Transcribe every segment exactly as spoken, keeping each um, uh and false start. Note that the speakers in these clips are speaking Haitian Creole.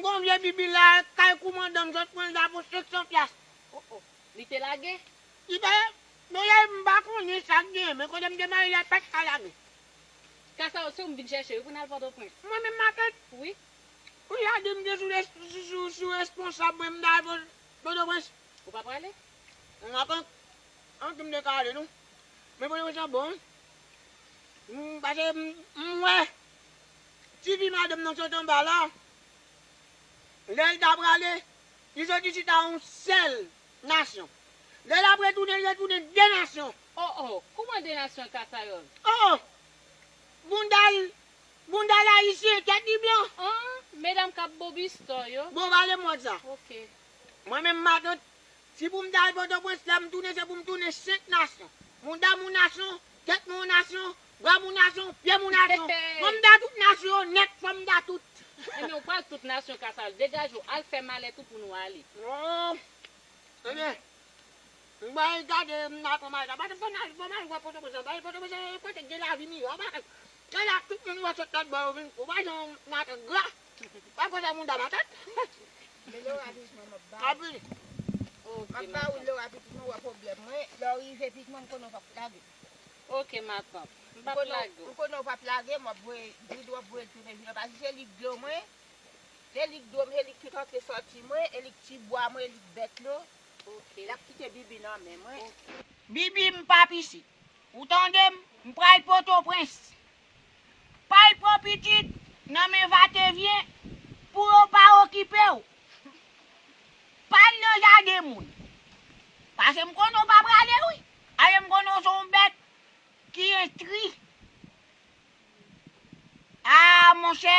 Gon vye bibi la, kay koumandan m sot pran l la pou senk san pyas. Oh, oh. Li te lage? Li pa, non, m pa konnen sa k genyen, men kote m te mare l la, l pa t ka lage. Kasa, se ou m vin chèche, wi, pou n al Pòtoprens. Mwen menm, matant? Wi. Ou ya di m te sou, sou, sou, sou responsab, mwen, m ta al Pò-, Pòtoprens. Ou pa prale? Mwen pa, anki m te ka ale, non. Men Pòtoprens an bon, wi. M, paske m, m wè, ti fi madanm nan sot anba la, lè l ta prale, li soti chita yon sèl nasyon. Lè l ap retounen, li retounen de nasyon. Oh, oh, kouman de nasyon, Kasayòl? Oh, oh, bounda l, bounda l ayisyen, tèt li blan. An, medam k ap bo bistò yo. Bon, pale m wòd sa. Ok. Mwen menm, matant, si pou m ta al Pòtoprens, lè m tounen, se pou m tounen senk nasyon. Bounda m yon nasyon, tèt mwen yon nasyon, bra m yon nasyon, pye m yon nasyon. Fò m ta tout nasyon yo nèt, fò m ta tout. Ebyen, ou pral tout nasyon, Kasayòl. Degaje w, al fè malèt ou pou nou ale. Non. Ebyen, m pral gade, m ta pran malèt la. Paske fò m al, fò m al wè Pòtoprens, paske Pòtoprens se kote k gen lavi miyò. Paske se la tout moun wè sot lòt bò yo vin fou. Pa jan matant gra. Pa konsa moun ta matant. Men lè w rapidman, m ap ba ou. Rapid. Ok, m ap ba ou lè w rapidman, w wè pwoblèm mwen. Lè w rive pikman, m konnen w p ap lage. Ok, matant. M p ap lage w. M konnen w p ap lage m, w ap voye, di w ap voye l tounen vin anba. Si se lik dlo mwen, se lik dlo m, se lik tout antre sòti mwen, se lik ti bwa mwen, se lik bèt lo. Ok. L ap kite Bibi nan men mwen. Ok. Bibi, m p ap isit. Ou tande m? M pral Pòtoprens. Pa al pran pitit nan men vatevyen pou yo pa okipe w. Pa al nan jaden moun. Paske m konnen w pa prale, wi. Aye, m konnen w se yon bèt ki entri. A, monchè,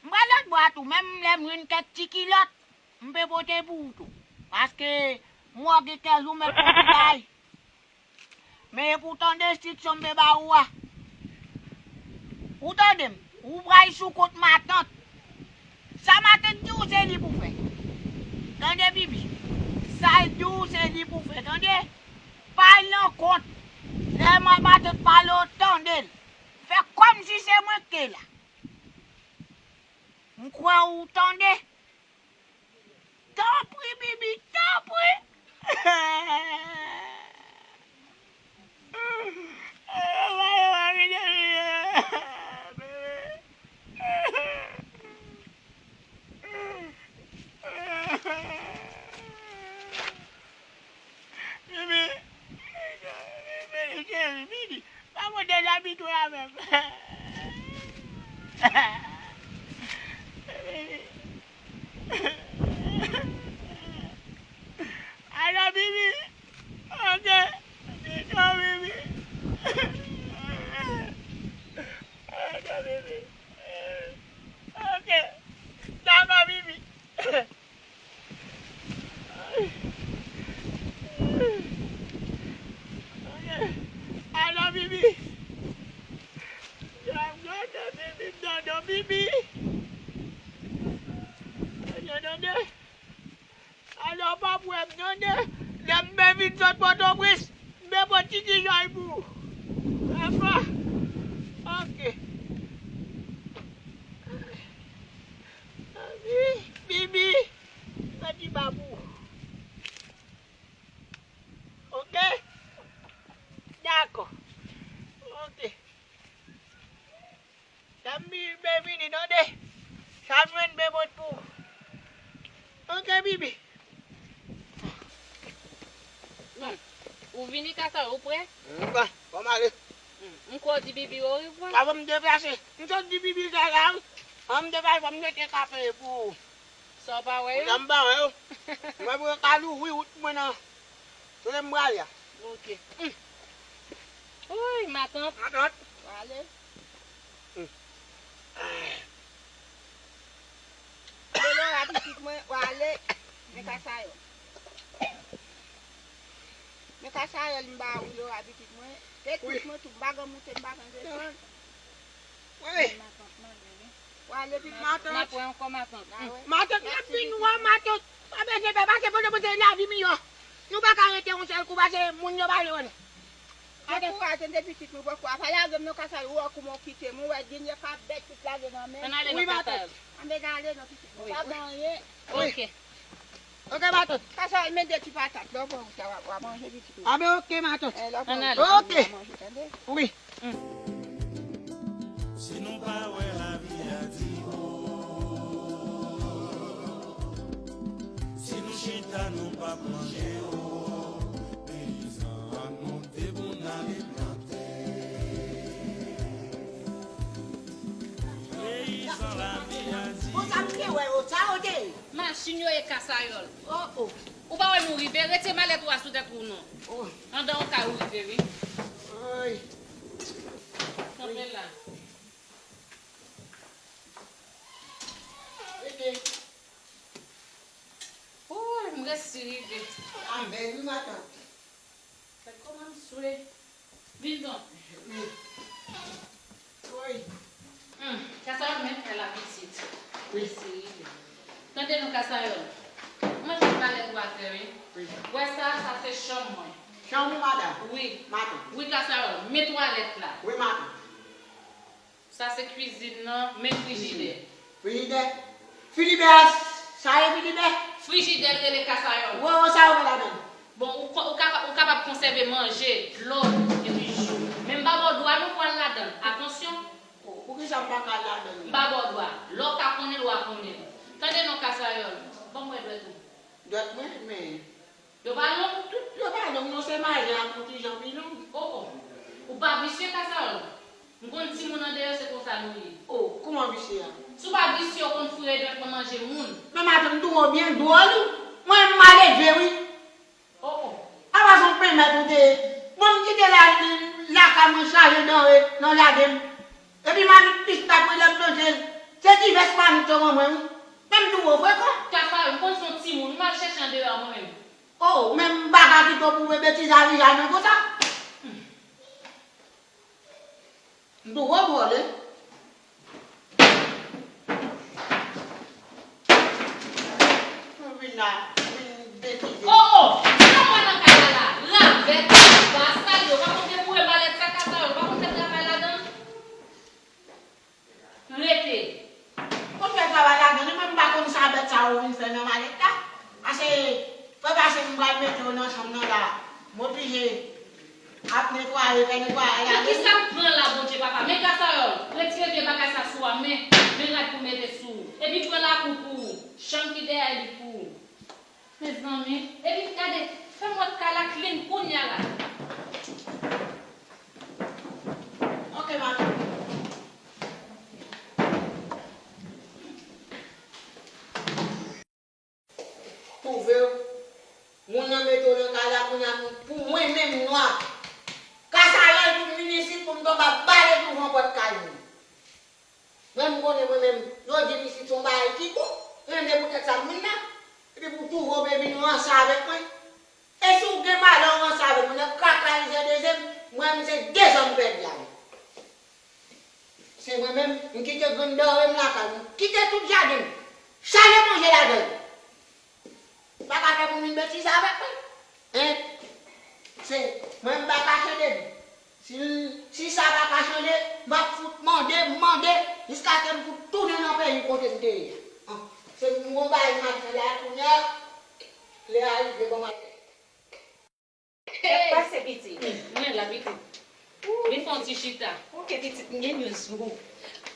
m pral lòt bò a tou. Menm lè m jwenn kèk ti kilòt, m pe pote pou ou tou. Paske m wè w gen kè jou mèt pou ou bay. Men e pou w tande enstriksyon m pe ba ou a. Ou tande m? Ou pral sou kont matant. Sa matant di w, se li pou fè. Tande, Bibi. Sa l di w, se li pou fè. Tande? Pa al nan kont. Lè ma-, matant pale w, tande l. Fè kòmsi se mwen k te la. M kwè ou tande. Tanpri, Bibi, tanpri. Bibi, Bibi, cheri, Bibi, pa monte nan pitye avè m. Bibi. Alo, Bibi. Ok. Bibi. Ok, Bibi. Ok. Dakò, Bibi. Ok. Alo, Bibi. Bibi, m dodo, Bibi. Tande, tande. Alò, w p ap wè m tande. Lè m ben vin sot Pòtoprens, m ben pote ti kichòy pou ou. Dakò? Ok. Bibi, m mete ba pou ou. Ok? Dakò. Ok. Sa m bi-, ben vini, tande. Sa m jwenn ben pot pou ou. Ok, Bibi. Hmm. Ou vini, Kasa, ou prè? M prè. Bon, m ale. Hmm. M kwè w di Bibi orevwa. Avan m deplase. M sot di Bibi sa la, wi. Avan m deplase, fò m mete kafe pou ou. Sa w pa wè yo? Kounya m pa wè yo. Mwen pou yo ka louvri wout mwen nan. Kote m prale a? Ok. Hmm. Woy, matant. Matant. W ale. Hmm. Lora, pitit mwen, w ale. Men Kasayòl. Men Kasayòl, m ba ou Lora, pitit mwen. Pitit mwen tou, m pa gen moute, m pa gen desann. Wi. Matant mande, wi. W ale, pitit mwen. Matant. N ap wè ankò, matant. N a wè. Matant, n ap vin wè, matant. Pa bezwen pè, pase pandan mwen te lavi miyò. Nou pa ka rete yon sèl kou, pase moun yo pa vle wè nou. Ankouraje m de pitit mwen, poko a pa lage m nan kasa yo, wè kouman w kite m, ou wè dènye ka bèt tout lage nan men. Ann ale nan kasa yo. Ann ale nan pitit mwen, pa ban anyen. Ok. Ok, matant. Kasa yo, men de ti patat, lè w pran ou sa, w a, w a manje pitit mwen. A ben, ok, matant. Eh, lè w pran ou sa, w a manje, tande? Wi. Si nou pa wè lavi a di o, si nou chita nou p ap manje o, peyizan an nou debout n ale plante. Peyizan lavi a di o. Bon, sa m te wè yo, sa yo te ye. Machin yo ye Kasayòl. Oh, oh. Ou pa wè nou rive? Retire malèt ou a sou tèt ou non. Oh. Andan yon kay ou rive, wi. Oy. Kanpe la. Rete. Oy, m resi rive. Amèn, wi, matant. Gad kòman m swe. Vin non. Wi. Wi. Hmm, Kasayòl, men fè la pitit. Wi. Resi rive. Tande non, Kasayòl. Mwen jwenn malèt ou atè, wi. Wi. Wè sa, sa se chanm mwen. Chanm ou, madanm? Wi. Matant. Wi, Kasayòl, men twalèt la. Wi, matant. Sa se kwizin nan, men frijidè. Frijidè? Filibè, sa ye Filibè? Frijidè l rele Kasayòl. Wo, wo, sa yo gen ladan l? Bon, ou, ko- ou, kapa- ou kapab konsève manje, dlo, epi ji. Men m pa ba w dwa non pou w al ladan l. Atansyon! O, poukisa m pa ka al ladan l? M pa ba w dwa. Lè w ka konnen l, w a konnen l. Tande non, Kasayòl. Ban m wè dwèt ou. Dwèt mwen? Men. Yo pa long? Tout yo pa long non, se majen an ki yon ti jan pi long. O, o. Ou pa visye, Kasayòl? M konn timoun andeyò, se konsa nou ye. O, kouman visye a? Si w pa visye, w konn foure dwèt nan manje moun. Men matant, m twouve w byen dwòl, wi. Mwen menm m maledve, wi. O, o. Apa se yon penmèt ou te ye? Bon, m kite la, lakay mwen chaje danre nan jaden m. Epi mamit pis t ap rele m plante. Se divès mamit yo ban mwen, wi. Men m twouve w frekan. Kasayòl, m konn se yon timoun, m al chèche andeyò a mwen menm. O, men m pa ka kite w pou w fè betiz a Vija non konsa. M twouve w dwòl, wi. Mwen vin la, vin betize. O, o, sa w wè nan kay la la? Ravèt, ba, sal yo, pa konn depoure malèt sa, Kasayòl, pa konn fè travay ladan. Rete. Konn fè travay ladan, li menm m pa konn sa bèt sa yo vin fè nan malèt la. Pase, fè pase m pral mete yo nan chanm nan la. M oblije ap netwaye, fè netwayaj la. Men kisa k pran la, Bondye papa? Men Kasayòl, retire vye bagay sa sou a, men, men rad pou mete sou ou. Epi pran lakou pou ou, chanm ki dèyè li pou ou. Mezanmi, epi gade, fè m wè kay la clean kounye a la. Ok, matant. Twouve w, moun nan mete w nan kay la kounye a, pou mwen menm nwa. Kasayòl pou m vin isit pou m tonbe ap bale douvan pòt kay moun. Mwen m konnen mwen menm, yo di m isit se yon bagay ki bon. Rende poutèt sa m vin la. Epi pou twouve w vin ranse avèk mwen. E si w gen malè w ranse avèk mwen, nan kaka rizèdezè m, mwen menm se de zan m pèdi la. Se mwen menm, m kite grenn danre m lakay mwen, m kite tout jaden m, chaje manje ladan l. Pa ka fè pou m vin betize avèk mwen. Hein? Se mwen m pa ka chanje. Si, si sa pa ka chanje, m ap fout mande, mande, jiskaske m fout tounen nan peyi kote m te ye a. An, se m gon bagay m ap fè la kounye a, lè a rive ban m al. Sa k pase, pitit? Mwen la, pitit. Vin fè yon ti chita. Ok, pitit, m gen news pou ou.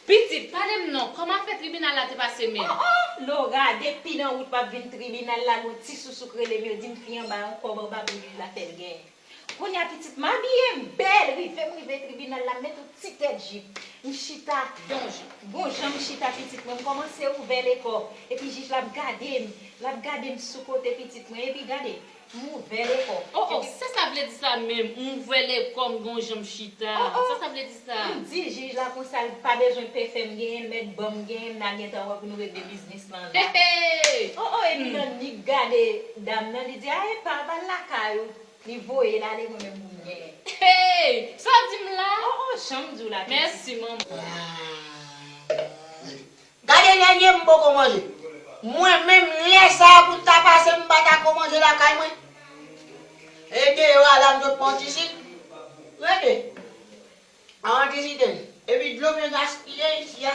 Pitit, pale m non, kòman afè tribinal la te pase menm? Oh, oh, Lora, depi nan wout m ap vin tribinal la, gon ti sousou k rele m, yo di m fi anba yon kòb anba men jij la fè l genyen. Kounye a, pitit, m abiye m bèl, rive m rive tribinal la, m met yon ti tèt jip. M chita, gon j- gon jan m chita, pitit mwen, m kòmanse ouvè lekò. Epi jij la ap gade m, l ap gade m sou kote, pitit mwen, epi gade, m ouvè lekò. Oh, oh, sa sa vle di sa menm, m ouvè lekò, m gon jan m chita? Oh, oh. Sa sa vle di sa? M di jij la konsa, l pa bezwen pefè m genyen, l mèt ban m genyen, m nan gentan wè pou nou regle biznis lan la. Hey, hey! Oh, oh, epi nan nik gade dam nan, li di, a, epa, m al lakay ou. Li voye l ale, mwen menm pou m genyen. Hey! Sa w di m la? Oh, oh, jan m di w la, pitit. Mèsi, manman. Gade, dènye m poko manje. Mwen menm, lè sa a pou l ta pase, m pa ta ko manje lakay mwen. E deyò a la, m sot pran ti sik. Rete. Avan ti sitèn. Epi dlo byen gaspiye isi a.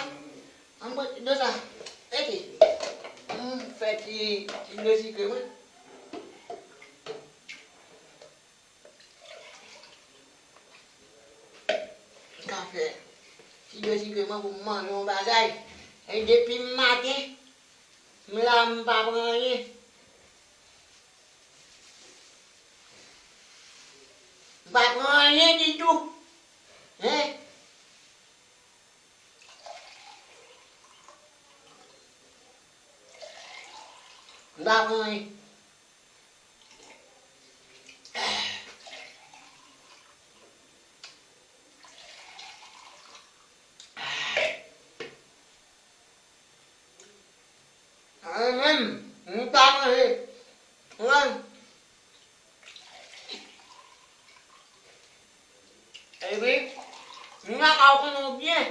Ann pran ti dlo sa. Rete. M fè ti, ti dlo sikre mwen. M ka fè ti dlo sikre mwen pou m manje yon bagay. E depi maten, m la, m pa pran anyen. M pa pran anyen ditou. Hein? M pa pran anyen. Mwen menm, m pa manje. Mwen. Epi, m nan ka w konnen w byen.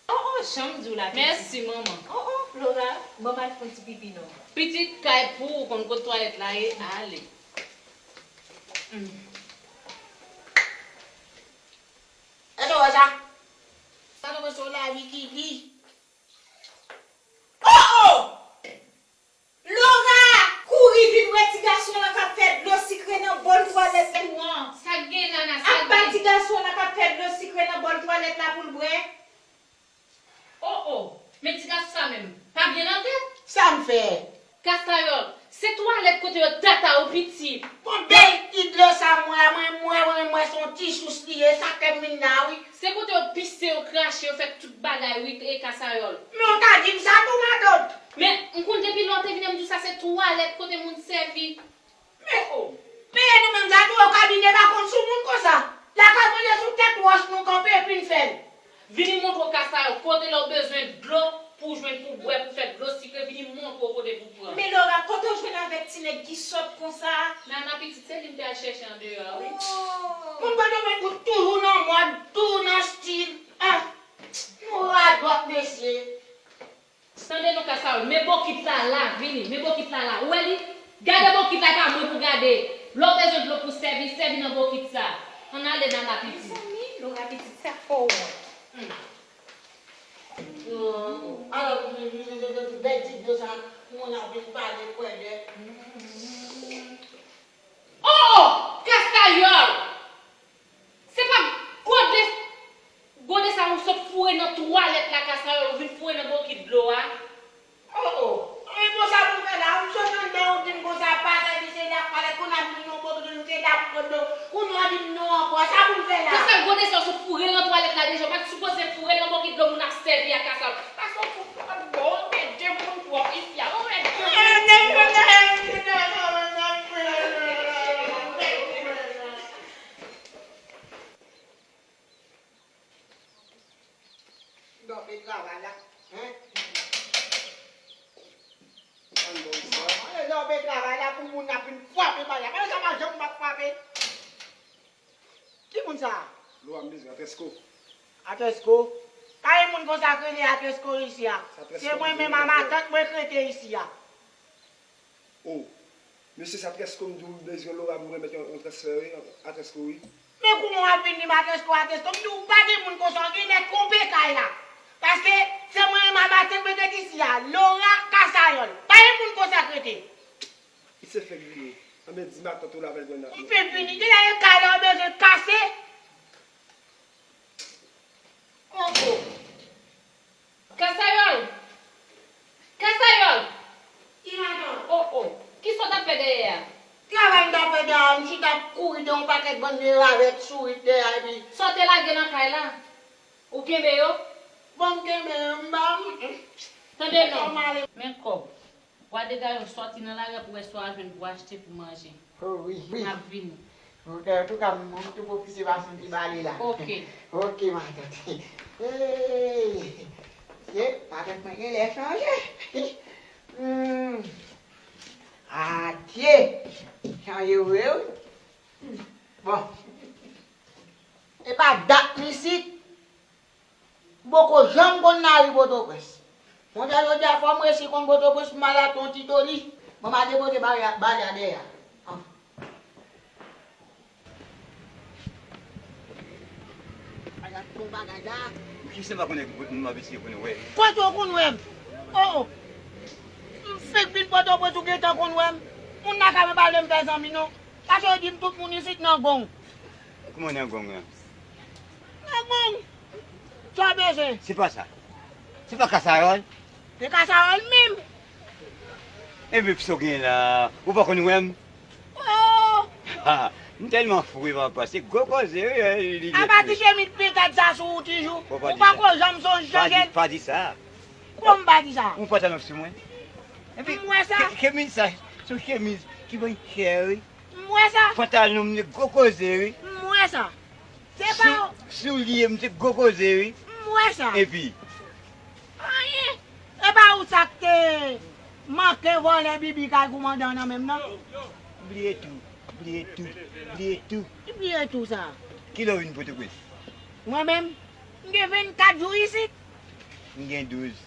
Oh, oh, jan m di w la, pitit. Mèsi, manman. Oh, oh, Laura, ban m al fè yon ti pipi, non. Pitit, kay pou ou konn kot twalèt la ye, ale. Mm. Èske w wè sa? Sa nan mwen se yon lavi ki di. Oh, oh! Laura, kouri vin wè ti gason lan k ap fè dlo sikre nan bòl twalèt ou an. Sa k gen, Nana? Sa k gen? Apa ti gason lan k ap fè dlo sikre nan bòl twalèt la pou l bwè? Oh, oh, men ti gason sa menm, pa byen nan tèt. Sa m fè? Kasayòl, se twalèt kote yo tata ou piti. Bon, bèl ti dlo sa m wè a, mwen, mwen, mwen, mwen, se yon ti sous li ye, sa k fè m vin la, wi. Se kote yo pise, yo krache, yo fè tout bagay, wi, e Kasayòl. Men w ta di m sa tou, matant. Men, m konn depi lè w te vini, m di w sa se twalèt kote moun sèvi. Men, oh, men e nou menm la tou, yo kabine pa konn sou moun konsa. Lakay mwen se sou tèt wòch nou kanpe epi n fè l. Vini montre w Kasayòl, kote lè w bezwen dlo pou w jwenn pou w bwè, pou w fè dlo sikre, vini montre w kote pou w pran. Men Laura, kote w jwenn avèk ti nèg ki sòt konsa? Nana pitit, se li m te al chèche andeyò a, wi. Oh. Moun pa nan men ou toujou nan mòd, toujou nan stil. Ah, nou radòt, mesye. Tande non, Kasayòl, men bokit la la, vini, men bokit la la. Ou wè li? Gade bokit la, e pa mwen pou gade. Lè w bezwen dlo pou sèvi, sèvi nan bokit sa. Ann ale, Nana pitit. Mezanmi, Laura pitit, sa fè w wont. Hmm. Alò, bèl ti dlo sa, moun ap vin pale kwè de. Oh, oh! Kasayòl! Se pa gode, gode sa ou sot foure nan twalèt la, Kasayòl, ou vin foure nan bokit dlo a. Oh, oh. Men bon, sa pou m fè la, ou sot anndan, ou di m konsa, pa sèvi, se la, pale, kounye a m vin nan bokit dlo, se la pou pran dlo. Kounye a w di m non ankò, sa pou m fè la? Kasayòl, gode sa ou sot foure nan twalèt la deja, ou pa t sipoze foure nan bokit dlo moun ap sèvi a, Kasayòl. Paske w fout bon, ou mèt de moun pwòp isi a, ou mèt de moun pwòp. Dòpe travay la, hein? Ann bon sa. Mwen dòpe travay la pou moun ap vin frape bagay. Mwen sa pa janm m ap frape. Ki moun sa a? Lwa m bezwen Atresko. Atresko? Pa gen moun konsa k rele Atresko isi a. Se mwen menm a matant mwen k rete isi a. Oh, mesye sa Atresko m di w bezwen Lora pou remèt yon, yon transfè wi, Atresko wi. Men kouman w ap vin di m Atresko, Atresko? M di w pa gen moun konsa, w genlè twonpe kay la. Paske se mwen menm a matant mwen k rete isi a, Lora Kasayòl. Pa gen moun konsa k rete. Li se fèk li ye. Anben di matant ou l avè l jwenn nan. M fin vini. Genlè e kay la w bezwen kase. Ankò. Kasayòl! Kasayòl! Ki matant? Oh, oh. Kisa w t ap fè dèyè a? Travay m t ap fè dèyè a, m chita ap kouri de yon pakèt bann ravèt sourit dèyè a, epi. Sa w te lage nan kay la? Ou kenbe yo? Bon, m kenbe yo, m ba m. Tande non. Men kòb. W a dega yo sòti nan lari a pou wè sa w a jwenn pou w achte pou manje. Oh, wi, wi. M ap vini. Ok, antouka, m tou pwofite pase yon ti bale la. Ok. Ok, matant. Hey! Ye, matant mwen genlè chanje. Hmm. Adye! Chanje vre, wi. Bon. E pa dat m isit. Poko janm konn lari Pòtoprens. Monchè, jodi a fò m resi konn Pòtoprens pou m al achte yon ti toli. Ban m al depoze bagay la dèyè a. Ala bon bagay la. Kisa m pa konnen ki moun m ap eseye konn wè? Kote w konn wè m? Oh! M fenk vin Pòtoprens ou gentan konn wè m? Moun lakay mwen pa vle m fè zanmi non. Paske yo di m tout moun isit nan gong. Kòman nan gong lan? Nan gong. Sa w bezwen? Se pa sa. Se pa kasayòl? Se kasayòl menm. Ebyen, kisa w gen la? Ou pa konn wè m? Oh! Ha! M tèlman fou, papa. Se gwo koze, wi, wi, li. Apa ti chemiz pentad sa sou ou toujou? Ou pa ko janm sonje chanje l? Pa di sa. Kòman m pa di sa? Ou pantalon sou mwen. Epi, m wè sa. Chemiz sa, se yon chemiz ki ban chè, wi. M wè sa. Pantalon m, se gwo koze, wi. M wè sa. Se pa. Sou, soulye m, se gwo koze, wi. M wè sa. Epi. Anyen. E pa ou sa k te manke vòlè bibi kay koumandan nan menm nan? Bliye tou, bliye tou, bliye tou. Ki bliye tou sa? Kilè w vin Pòtoprens? Mwen menm, m gen vennkat jou isit. M gen douz.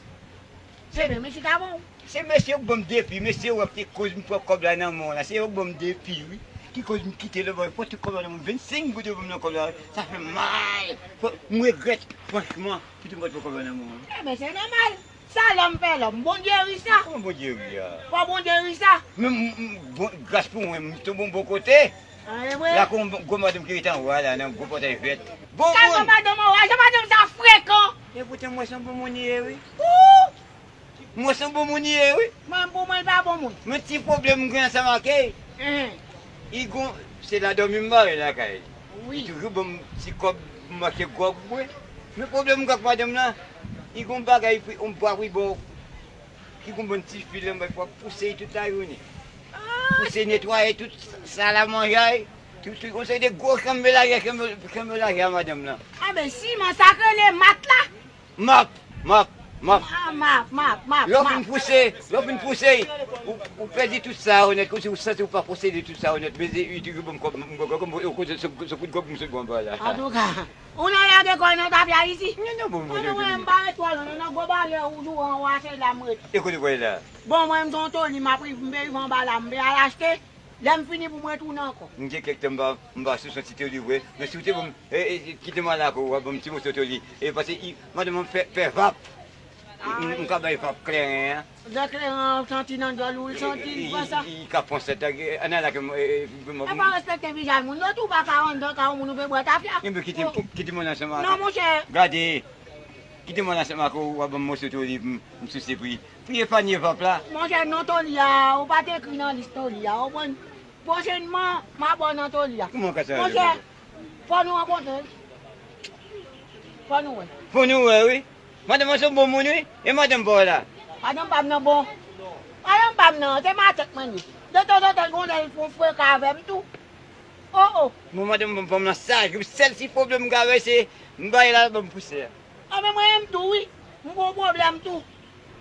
Se menm isit avè w. Se mesye yo k ban m defi, mesye yo k te koz m pran kòb la nan men w la. Se yo k ban m defi, wi. Ki koz m kite lòtbò, pran tout kòb la nan men m. Vennsenk goud yo ban m nan kòb la. Sa fè m mal. Fò, m regrèt, franchman, kite m pa t pran kòb la nan men w. Ebyen, se nòmal. Sa lòm fè lòm. Bondye ri sa. Kòman Bondye ri a? Fò Bondye ri sa. Men, m, m, bon, gras pou mwen, m tonbe yon bon kote. A, e vre. La, kon gwo madanm ki rete anwo a la, nan gwo pòtay vèt. Bon moun. Kalma madanm anwo a, jan madanm sa frekan. E poutan, mwen se yon bon moun li ye, wi. Ou! Mwen se yon bon moun li ye, wi. Mwen, pou mwen, li pa bon moun. Men ti pwoblèm m gen ansanm ak li. Enhen. Li gon, se la dòmi m bare lakay. Wi. Li toujou ban m ti kòb m achte gwòg bwè. Men pwoblèm m gen ak madanm nan, li gon bagay, yon bwa pribò. Ki gon bann ti fil anba pou ap pouse tout lajounen. Ah! Pouse netwaye tout sal a manje a, tout, tout, yon seri de gwo chanm melaje, chanm, chanm melaje a madanm nan. Enben, siman sa k rele mat la. Map, map, map. Ah, map, map, map, map. Lè w fin pouse, lè w fin pouse, ou, ou pèdi tout sa ou nèt, kòmsi ou santi ou pa posede tout sa ou nèt, men li toujou ban m kòb, m, m, m, m, m, se kout gwòg m sot bwè anba la. Antouka, ou nan lage kò w nan tafya isi? Non, non, bon, bon, bon, bon. Mwen, m pa ret twò lwen, non, nan gwo bagay ou jwe anwo a, se la m rete. E kote w prale la? Bon, mwen, m se yon toli, m ap rive, m pe rive anba la, m pe al achte. Lè m fini pou m retounen ankò. M gen kèk tan m pa, m pa sou santi toli vre. Men si w te ban m, e, e, kite m al lakou, w a ban m ti moso toli. E paske i, madanm mwen fè, fè vap. M, m, m ka bay vap kleren an. Lè kleren an santi nan dyòl ou, l santi, li pran sa. I, i, i ka pran sa, ta, e, ann al lakou, e, e, e pa respekte vizaj moun. Lòt ou pa ka anndan kay yon moun ou pe bwè tafya. Enben kite, kite mwen ansanm ak. Non, monchè. Gade. Kite mwen ansanm ak ou, w a ban m moso toli pou m, m souse pou li. Pou l epanye vap la. Monchè, non toli a, ou pa t ekri nan lis toli a, ou konprann? Pwochènman, m a ba w non toli a. Kòman w ka sa? Monchè, fò nou rankontre, wi. Fò nou wè. Fò nou wè, wi. Madanm an se yon bon moun, wi. E madanm pa w la? Madanm pa m nan bon. Madanm pa m nan, se matant mwen li ye. De tanzantan, l gon lè l fè yon freka avè m tou. Oh, oh. Bon, madanm pa m nan saj, wi. Sèl ti pwoblèm m ka wè, se m ba l la, ban m pouse a. Anben mwen menm tou wi, m gon pwoblèm tou.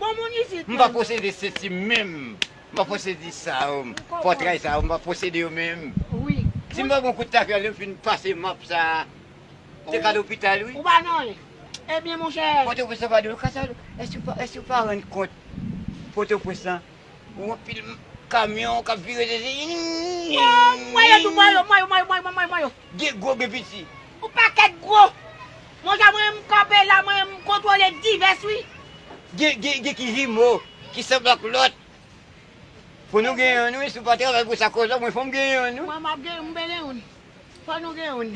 Bon moun isit menm. M pa posede sesi menm. M pa posede sa yo. Pòtray sa yo, m pa posede yo menm. Wi. Si m pa gon kout tafya, lè m fin pase map sa, se ka lopital wi. Ou pa nan anyen. Ebyen monchè. Pòtoprens pa dwe kasa. Èske w pa, èske w pa rann kont Pòtoprens lan? Ou anpil kamyon k ap vire de. Oh, mwen yo tou, mwen yo, mwen yo, mwen yo, mwen yo, mwen yo, mwen yo. Gen gwo, gen piti. Yon pakèt gwo. Monchè, mwen, m kanpe la, mwen, m kontwole divès, wi. Gen, gen, gen ki jimo, ki sanble ak lòt. Fò nou gen youn, wi, si w pa travay pou sa kòb la, mwen, fò m gen youn, wi. Mwen, m ap gen, m bezwen youn. Fò nou gen youn.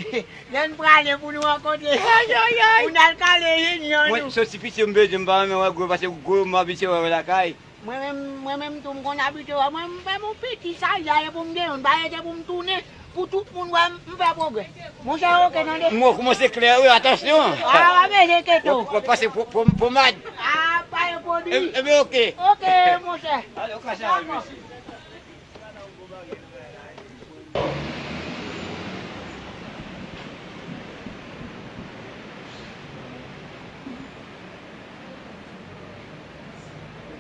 Lè n prale pou nou rankontre. Ay, ay, ay. Pou n al kale inyon nou. Mwen, se ti piti m bezwen, m pa renmen wè gwo, paske gwo m abitye wè lakay. Mwen menm, mwen menm tou, m konn abitye wè. Mwen, m fè m yon piti salya, e pou m gen youn, pa rete pou m tounen, pou tout moun wè m, m fè pwogrè. Monchè, oke, tande. Mo kòmanse klè, wi, atansyon. A, w ap enkyete w. W ap pase po-, po-, pomad. A, pa gen pwoblèm. E, ebyen, oke. Oke, monchè. Alo, kasa, mesye.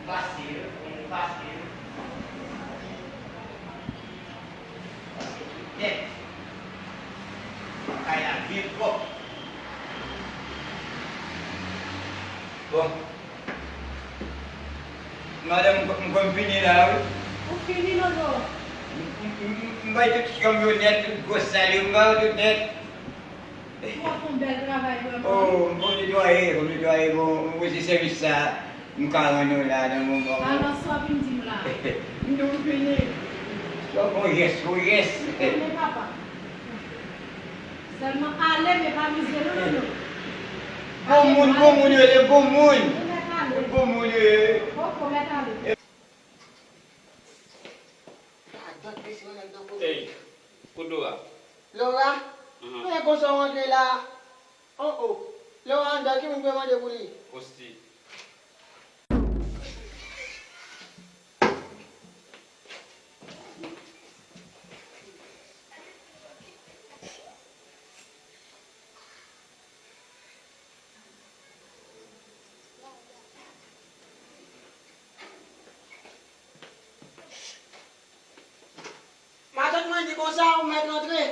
Ou pase, ou pase. Pase tout nèt. Kay la byen pwòp. Madanm, m, m kwè m fini la, wi. Ou fini, Lolo? M, m, m, m bay tout chanm yo nèt, tout gwòs sal yo, m ba yo tout nèt. Ou ap fè yon bèl travay, vrèman. Oh, m konn netwaye, m konn netwaye, bon, m wè se sèvis sa, m ka rann nou la, nan moman. Alò, sa w ap vin di m la? M di w m fini. Sa w gon jès, gon jès. Men papa. Sèlman ale, men pa mize non, non, non. Bon moun, bon moun yo ye, bon moun. Bon moun yo ye. Ey, kote w a? Laura? Mhm. Mwen konsa w antre la. Oh, oh. Laura anndan, ki moun mwen mande pou li? Osti. Matant mwen di konsa, ou mèt antre.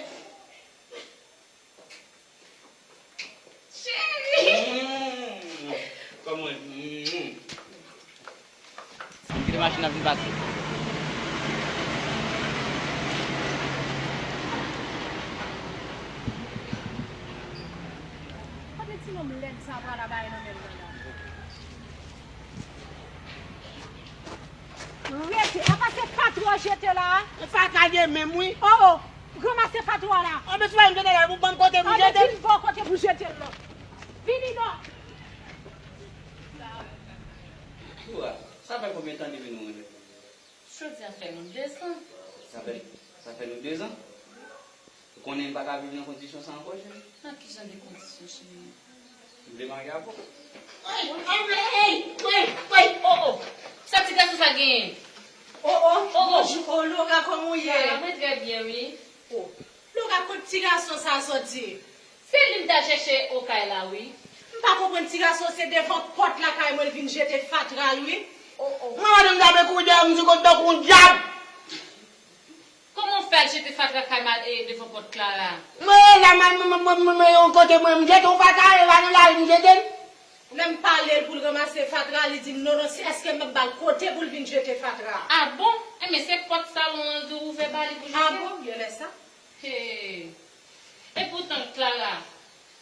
Cheri! Mm. Kòman? Mm. Kite machin nan vin pase. Kote ti nonm lèd sa pral abay nan men mwen la? Rete, apa se fatra w jete la a? Fatra ye menm wi. Oh, oh, ranmase fatra w la. Anben si w pa jete la, ou ban m kote pou jete. Anben vin ba w kote pou jete l la. Vini non. Laura, sa fè konbyen tan depi nou renmen? Jodi a fè nou dezan. Sa fè, sa fè nou dezan? Ou konnen m pa ka viv nan kondisyon sa ankò, cheri. Nan ki jan de kondisyon, cheri? M vle marye avè w. Ey, ey, ey, ey, ey, oh, oh. Sa ti gason sa genyen? Oh, oh, oh, oh. Bonjou, oh, Laura, kòman w ye? Ah, mwen trè byen, wi. Oh, Laura, kot ti gason sa soti? Se li m t al chèche okay la, wi. M pa konprann ti gason, se devan pòt lakay mwen l vin jete fatra l, wi. Oh, oh. Mwen wè m t ap kouri dèyè m sou kot tankou yon dyab. Kòman w fè al jete fatra kay mal e devan pòt Clara? Mwen la, mwen, mwen, mwen, mwen, mwen, yon kote mwen, m jete yon fatra, e la nan lari m jete l. Lè m pale l pou l ranmase fatra, li di m non, non, se èske m ap ba l kote pou l vin jete fatra. Ah bon? Enben, se pòt salon an l di w ouvè ba li pou jete? Ah bon? Genlè sa. Hey. Epoutan, Clara,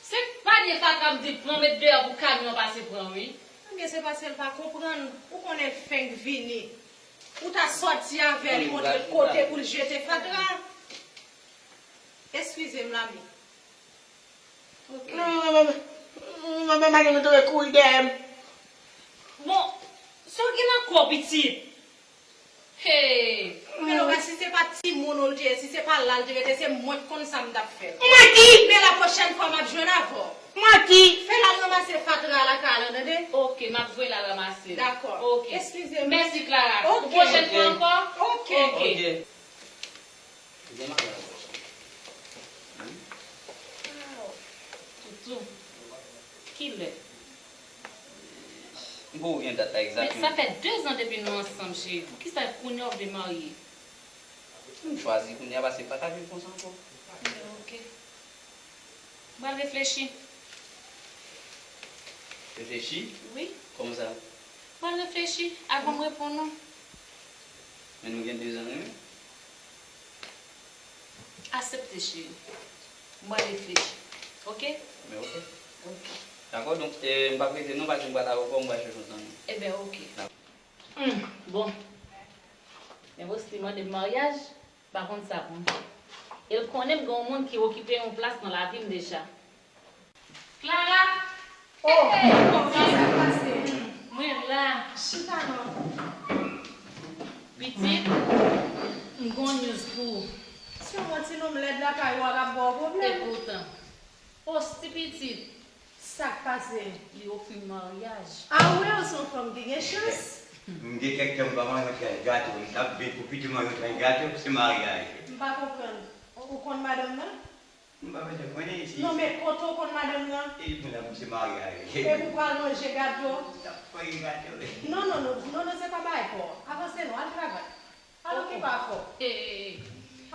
se panye fatra m di l pran, met deyò pou kamyon an pase pran, wi. Ebyen, se paske l pa konprann. Ou konnen l fenk vini. Ou ta sòti avè l, montre l kote pou l jete fatra. Eskize m, Lami. Ok. Non, non, non, non, non, non, non, non, kouri dèyè m. Bon, sa w gen nan kò w, pitit? Hey! Men Laura, si se pa timoun ou l te ye, si se pa la l te rete, se mwen k konn sa m t ap fè. Ou manti! Men la pwochèn fwa m ap jwenn avè w. Manti! Fè l al ranmase fatra lakay la, tande? Ok, m ap voye l al ranmase l. Dakò. Ok. Eskize m. Mèsi, Clara. Ok. Pou pwochèn fwa ankò? Ok. Ok. Ok. Toutou, kilè? M poko gen dat la egzakteman. Men sa fè dezan depi nou ansanm, cheri. Poukisa kounye a w vle marye? M chwazi kounye a paske m pa ka viv konsa ankò. Ok. M pral reflechi. Reflechi? Wi. Kòman sa? M pral reflechi avan m reponn ou. Men nou gen dezan renmen. Aksepte, cheri. M pral reflechi. Ok? Men ok. Ok. Dakò, donk, eh, m p ap rete non, paske m pral avè w, m pral chèche yon zanmi. Ebyen, ok. Dakò. Hmm, bon. Men Osti mande m maryaj, m pa konn sa pou m fè. E l konnen m gen yon moun ki okipe yon plas nan lavi m deja. Clara! Oh, hey, kòman sa pase? Mwen la. Chita non. Pitit, m gon news pou ou. Sèlman ti nonm lèd lakay ou a k ap ba w pwoblèm. Epoutan. Osti pitit. Sa k pase? Li ofri m maryaj. Ah wi, ou se yon fanm ki gen chans. M gen kèk tan m pa manje yon tranch gato, m t ap vin pou pitit manje yon tranch gato, se maryaj. M pa konprann. Ou konn madanm nan? M pa bezwen konnen isi. Non, men kote w konn madanm nan? E pou la, se maryaj. E pou pral manje gato? M t ap manje gato. Non, non, non, non, non, se pa bagay fò. Avanse non, al travay. Al okipe afè w.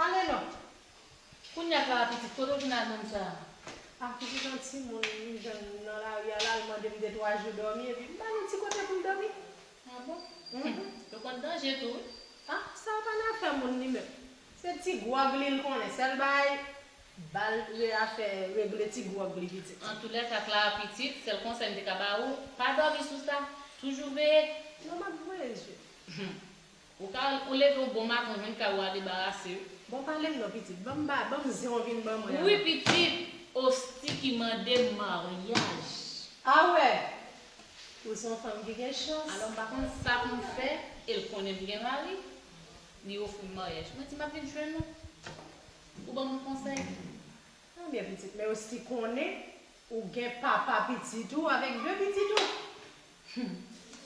Ale non. Kounye a Clara pitit, kote w vin al menm sa a? Ah, pitit, yon timoun m jwenn nan lari a la, l mande m de twa jou dòmi, epi m ba l yon ti kote pou l dòmi. Bon, yo konn danje tou, wi. Ah, sa pa nan afè moun li menm. Se ti gwòg li l konnen. Sèl bagay, ba l re afè regle ti gwòg li pitit. Antoulèka, Clara pitit, sèl konsèy m te ka ba ou, pa dòmi sou sa. Toujou veye. Non, m ap veye, wi. Ou ka, ou leve yon bon maten, ou jwenn kay ou a debarase, wi. Bon, pale m non, pitit. Ban m ba, ban m zen w vin ban mwen. Wi, pitit, Osti ki mande m maryaj. Ah wè! Ou se yon fanm ki gen chans. Alò, m pa konn sa pou m fè, e l konnen m gen mari, li ofri m maryaj. Mwen di m ap vin jwenn ou. Ou ban m yon konsèy. Ebyen, pitit, men Osti konnen ou gen papa pitit ou avèk de pitit ou.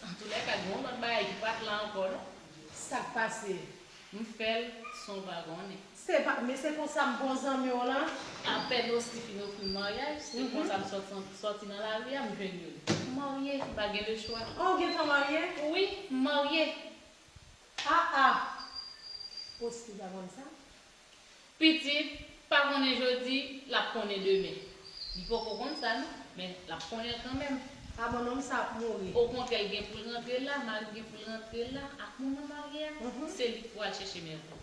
Antoulèka, gen yon lòt bagay ki pa t la ankò, non. Sa k pase? M fè l san w pa konnen. Se pa, men se konsa m bon zanmi w lan. Apèn Osti fin ofri m maryaj, se konsa m sòti, sòti nan lari a, m jwenn yo. M marye, m pa gen lechwa. Oh, ou gentan marye? Wi, m marye. Ah, ah. Osti pa konn sa? Pitit, pa konnen jodi, l ap konnen demen. Li poko konn sa, non, men l ap konnen l kanmenm. Ah bon, nonm sa ap mouri. Okontrè, l gen pou l rantre la, mari l gen pou l rantre la, ak moun nan marye a, se li k pou al chèche mèt ou.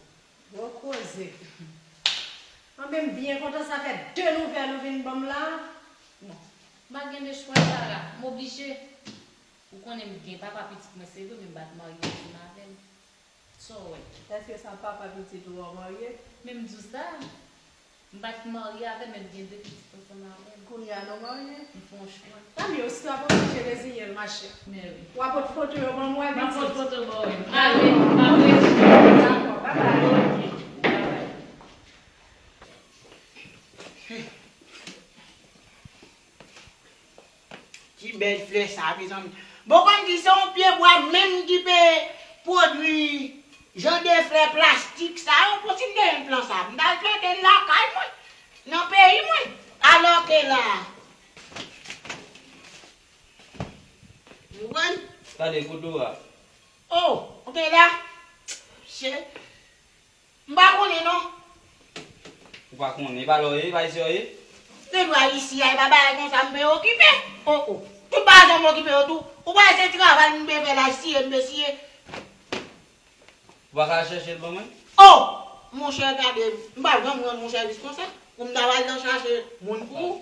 Gwo koze. Anben, m byen kontan sa fè de nouvèl ou vin ban m la. Bon, m pa gen lechwa, Clara, m oblije. Ou konnen m gen papa pitit mwen, se vre, men m pa t marye ansanm avè l. Sa w wè? Èske sa papa pitit ou an marye? Men m di w sa, m pa t marye avè l, men m gen de pitit ansanm avè l. Kounye a nou marye? M fè yon chwa. Tanmye, Osti w ap oblije reziye l, machè. Men wi. W ap pot foto yo ban m wè pitit. M ap pot foto ban w wi. Ale, m ap rete. Dakò, babay. Ok, babay. Ki bèl flè sa, mezanmi. Bon, konn ki se yon pyebwa menm ki pe pwodui jan de flè plastik sa yo. Bon, si m te gen plan sa, m t al plante l lakay mwen, nan peyi mwen. Alò ke la, ou konprann? Gade, kote w a? Oh, ou te la? Che. M pa konnen non. Ou pa konnen, e pa la w ye, e pa isi w ye? Se dwa isi a, e pa bagay konsa m pe okipe. Oh, oh. Tout bagay sa m okipe yo tou. Ou pa wè se travay m pe fè la, siye m pe siye. Ou pa ka al chèche l ban mwen? Oh! Monchè, gade, m pa janm rann yon sèvis konsa. Pou m ta pral nan chache moun pou ou.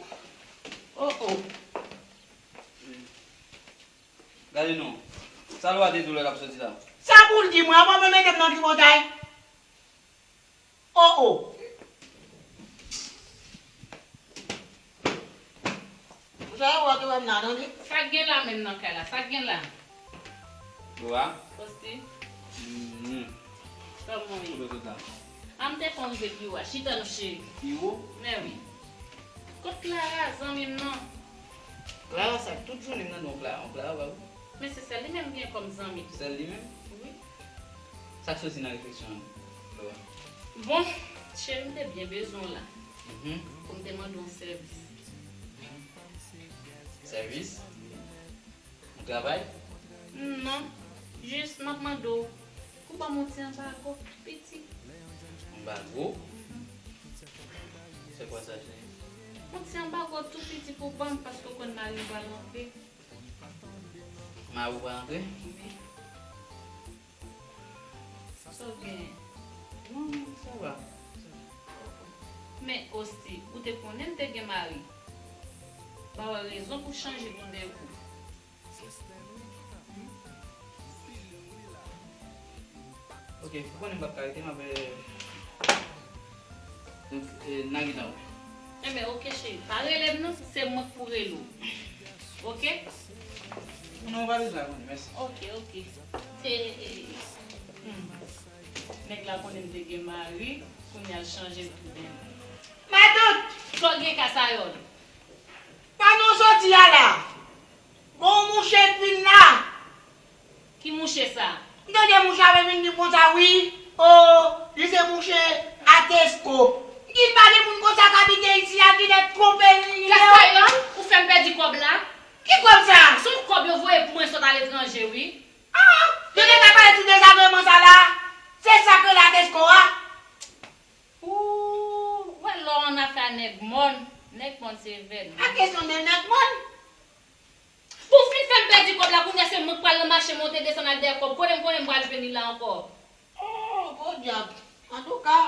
Oh, oh. Gade non. Sa lwa te di w lè l ap soti la? Sa pou l di mwen, avan mwen mete m nan tripotay. Oh, oh. Sa yo wè ke wè m la, tande? Sa k gen la menm nan kay la? Sa k gen la? Yo a? Osti? Mhm. Kòman w ye? Kote w sot la? A, m te konn rive pi wo a. Chita non, cheri. Pi wo? Men wi. Kot Clara, zanmi m nan? Clara, sa tout jounen m nan non Clara, Clara, ba wi. Men se sèl li menm m gen kòm zanmi tou. Sèl li menm? Wi. Sa k soti nan refleksyon an, Clara? Bon, cheri, m te byen bezwen w la. Mhm. Pou m te mande w yon sèvis. Sèvis? Yon travay? Non. Jis m ap mande w pou ban m yon ti anbago tou piti. Anbago? Se kwa sa, cheri? Yon ti anbago tou piti pou ban m, paske w konn mari m pral rantre. Mari w pral rantre? Wi. Sa w genyen? Non, non, sa va. Men, Osti, ou te konnen m te gen mari. Pa wè rezon pou chanje toudenkou. Ok, ou konnen m p ap ka rete, m ap, eh, donk, eh, n a gentan wè. Enben, ok, cheri. Pa rele m non, se mwen k pou rele w. Ok? Non, ou pa bezwen abone, mèsi. Ok, ok. E, e, hmm. Nèg la konnen m te gen mari, kounye a l chanje l toudenkou. Matant! Sa w gen, Kasayòl? Pa nan soti a la. Gon mouche k vin la. Ki mouche sa? M tande mouche a vin di m konsa, wi. O, li se mouche Atesko. M di l pa gen moun konsa k abite isi a, ki nèk twonpe li ye. Kasayòl, ou fè m pèdi kòb la. Ki kòb sa? Se yon kòb yo voye pou mwen sot aletranje, wi. Ah, yo te ka pale sou dezagreman sa la. Se sa k rele Atesko a. Ou wè lè w an afè a nèg mòn, nèg mòn se vèn. Pa kesyon de nèg mòn. Pou w fin fè m Pèdi kòb la, kounye a se mwen k pral nan mache monte desann al dèyè kòb. Kote m konnen m pral jwenn li la ankò? Oh, podyab. Antouka,